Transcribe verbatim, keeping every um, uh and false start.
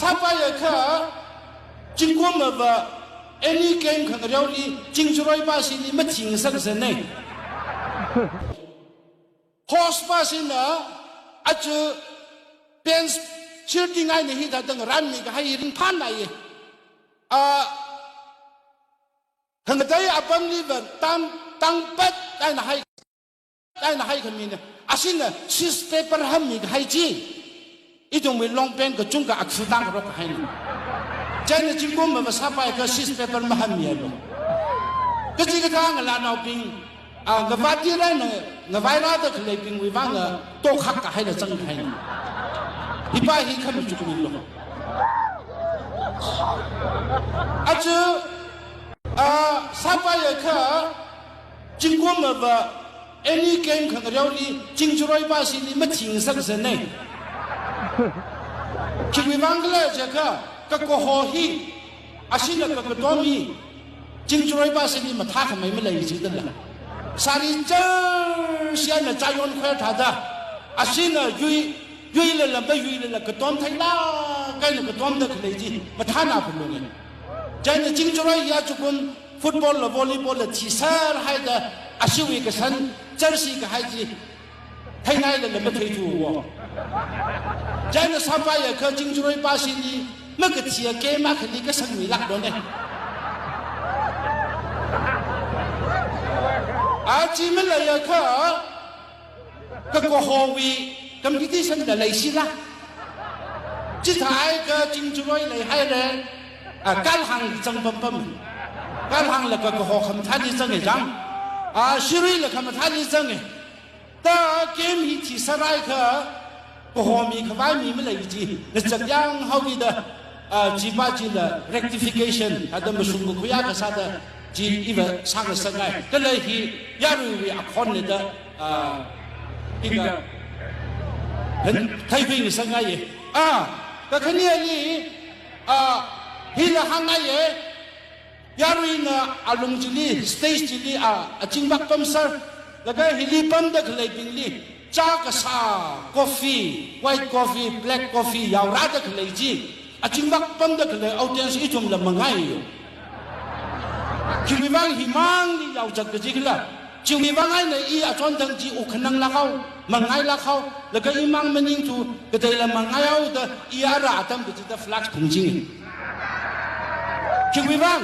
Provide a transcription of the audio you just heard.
Sāpaiakha, zingkumva any game khangareoli, Chingjaroi pāshili mathing sakzanei. Host pāshina, achu bench shirting eina hithāda ngaranmi kahai ringphānāye. A, khangatei apamliva tang, tangpat eina hai, eina haikhamina. Ashina six paper hammi kahai chi. Ithumwui long pant kachungkha aksu tangkarok kahaina. Chieina zingkumva sāpaiakha six paper mahammialu. Kachikathā ngalānaobing, a, ngavāti rāna, ngavairāda khaleibingwui vānga tokhak kahaila zangkahaina. Hipa hi khamichukmilu. Achu, a, sāpaiakha, zingkumva any game khangareoli, Chingjaroi pāshili mathing sakzanei. Khiwui vang khala jiakha, kakaho hi, ashina kakatom hi, Chingjaroi pāshili mathākhamei malei jidala. Sari char shiyana chayon khoithāda, ashina yui, yuilala mayuilala katom theilāk eina katomda khalei chi mathānā phalunge. Chieina Chingjaroi ya chukum football la volleyball la thiser haida ashiwui kashan char shi kahai chi theingailala matheithuwo. Chieina sāpaiakha Chingjaroi pāshili makathiya game akhali kasangmilākdone. Achi maleiakha kakahowui competition la leishila. Chithākha Chingjaroi leihaire, a, Kalhang zangpampam. Kalhangla kakaho khamathāli zange jang. A, Shiruila khamathāli zange. Ta game hi thiserhaiakha, kahomi khavai mi malei chi, nachak yanghaokida, a, chipa chila rectification, thāda mashung kakhuiya kasāda, chi iva sāngasakngai. Kala hi yaruiwui akhonna da, a, ika, hen, theikhuingasakngaiye. A, kakhaneli, a, hila hāngngaiye, yaruina alung chili, stage chili, a, achingvak pamser, laga hili pamda khaleibingli, chā kasā, coffee, white coffee, black coffee, yaorāda khalei chi, achingvak pamda khalei audience ithumla mangaiyo. Khiwui vang himangli yaozat kaji khala, chiwui vang eina i achonthang chi ukhananglākhao, mangailākhao, laga imang maningthu, kateila mangaihaoda i ara atam kachida flask phungchinge. Khiwui vang,